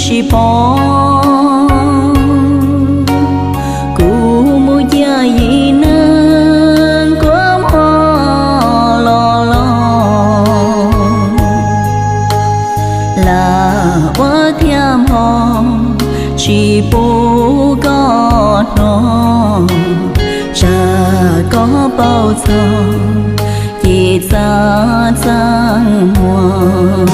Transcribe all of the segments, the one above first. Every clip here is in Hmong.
tsis pom. Kuv mus cia yim neeg kua muag los los, lam ua thiaj hmo tsis pub koj hnov. Tsam koj paub txog ces txaj txaj muag.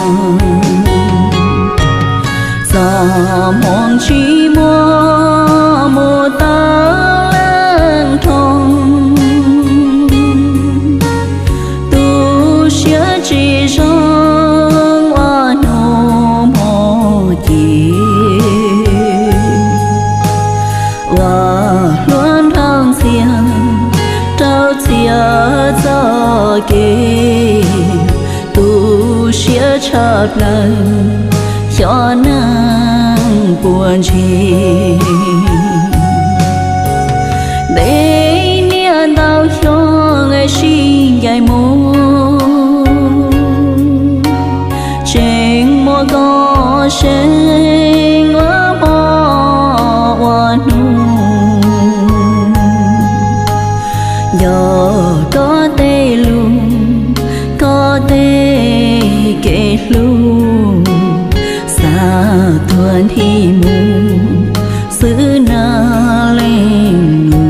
Txoj hmoov tsis muaj mus tau leej dhau, tu siab tsis zoo ua hnub hmo ces, ua hluas nraug ntxhias rau txhia txoj kev, tu siab tshaj plaws xyov neeg puas ntseeg. Ntev niaj ntau xyoo sib ncaim mus, tseem muaj koj seev ua hmo ua hnub. Nco koj tej lus, koj tej kev hlub, xav tuag nthi mus xwb na leej nus.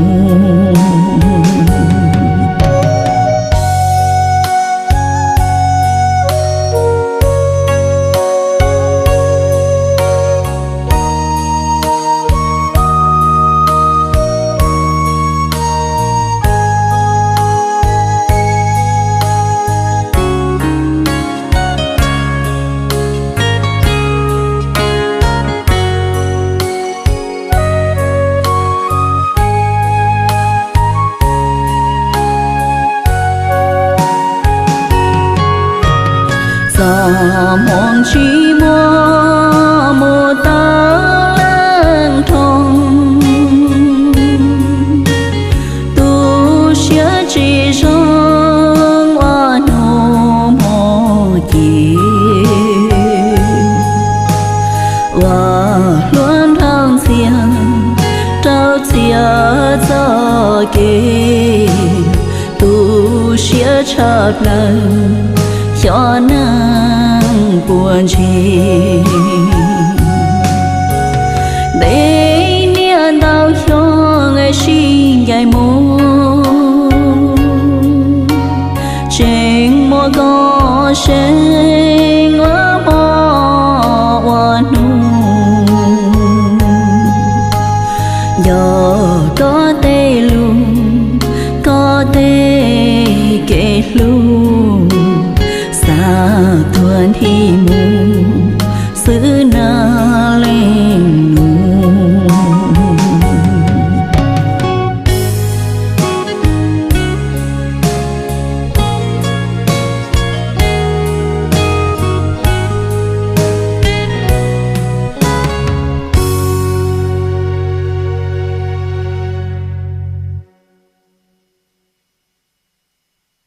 Txoj hmoov tsis muaj mus tau leej dhau, tu siab tsis zoo ua hnub hmo ces, ua hluas nraug ntxhias rau txhia txoj kev, tu siab tshaj plaws xyov neeg puas ntseeg. Ntev niaj ntau xyoo sib ncaim mus, tseem muaj koj seev ua hmo ua hnub.